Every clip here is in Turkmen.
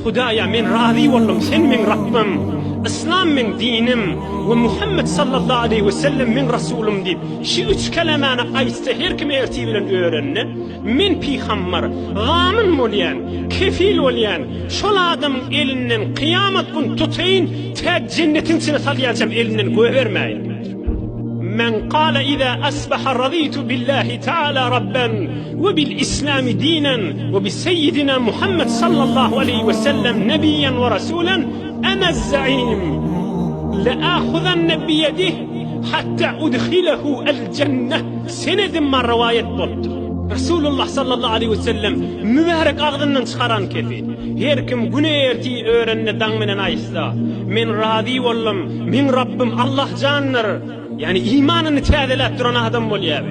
Hudaýa men razy boldum, sen meň Rabbym, Yslam meň dinim we Muhammet sallallahu aleýhi we sellem meň Rasulym diýip, şi üç kelemäni aýtsa her kim ertir bilen örende, men pygambar, zamyn bolýan, kefil bolýan, şol adamyň elinden kyýamat gün tutaýyn, tä jennetiň içine salýançam elinden goýbermäýin diýipdir. Men kale iza asbaha razitu billahi taala rabban we bil islami dinen we bi seyyidina Muhammed sallallahu aleýhi we sellem nebiýen we rasulen ene zaim le ahuzanne biyedih hatta udhilehu el jenneh senedim bar rowaýat bolupdyr. Resulullah sallallahu aleýhi we sellem mübärek agzyndan çykaran kefil. Her kim güne ertir örende daň menen aýtsa, Men razy boldum, meň Rabbym Allah jandyr. Ýagny imanyny täzeläp duran adam bolýar.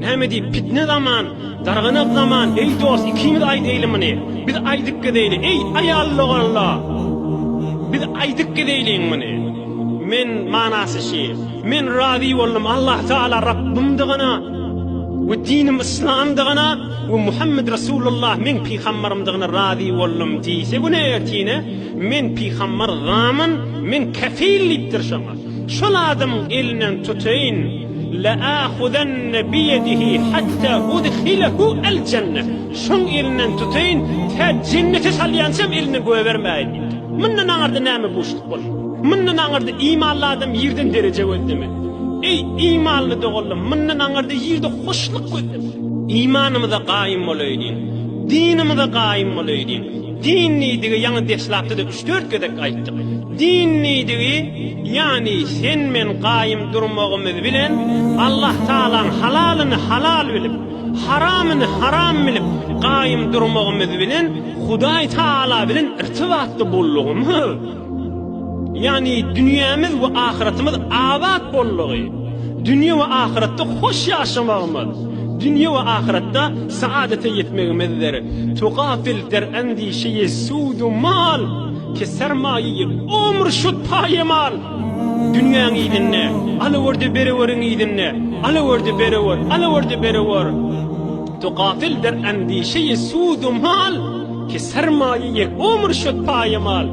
Näme diýip, pitne zaman, darganak zaman, eý dost, ikimiz aýdaýly muny. Biz aýdyp gezeýli, eý aýal doganlar. Biz aýdyp gezeýliň muny. Men manasy şi, men razy boldum Allah Taala Rabbymdygyna we dinim yslamdygyna we Muhammed Resulullah meň pygambarymdygyna razy boldum diýse güne ertine men pygambar zaman men kefil diýipdir şoňa. Şol adamyň elinden tutaýyn, le'ahuzenne biýedihi hatta udhilehu el-jenne. Şoň elinden tutaýyn, tä jennete salýançam elinden goýbermäýin diýipdir. Mundan aňyrda näme buşluk bolsun? Mundan aňyrda imanly adam ýerden dereje gözlemez. Eý, imanly doganlar, mundan aňyrda ýerde hoşluk gözlemez. Imanymyza gaýym bolaýlyň, dinimize gaýym bolaýlyň. Din diýdigi ýaňy deslapda-da üç-dört gezek aýtdyk. Din diýdigi, ýagny sen-men gaýym durmagymyz bilen Allah Tagalaň halalyny halal bilip, haramyny haram bilip gaýym durmagymyz bilen Hudaý Tagala bilen irtibatda boldugymyz. Ýagny dünýämiz we ahyratymyz abat boldugy, dünýe we ahyratda hoş ýaşamagymyz, dünýe we ahyratda saadete ýetmegimizdir. Tugafil der endişeýi sudu mal, ki sermaýeýi ömr şud paýemal. Dünýäň yzynda, alawerde bereweriň yzynda, alawerde berewer, alawerde berewer. Tugafil der endişeýi sudu mal, ki sermaýeýi ömr şud paýemal.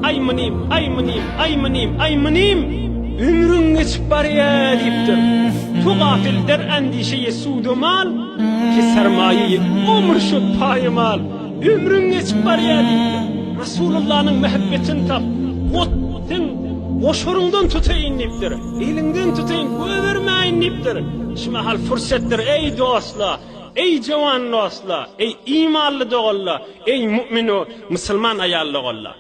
Aý munym, aý munym, aý munym, aý munym, ömrüň geçip barýa diýipdir. Tu gafil der endişeýi sudu mal, ki sermaýeýi ömr şud paýemal. Ömrüň geçip barýa diýipdir. Rasulullanyň mähebbetini tap, ot sen goşaryňdan tutaýyn diýipdir. Eliňden tutaýyn, goýbermäýin diýipdir. Şu mahal fursatdyr, eý dostlar, eý jowan dostlar, eý imanly doganlar, eý mu'minu musulman aýal doganlar.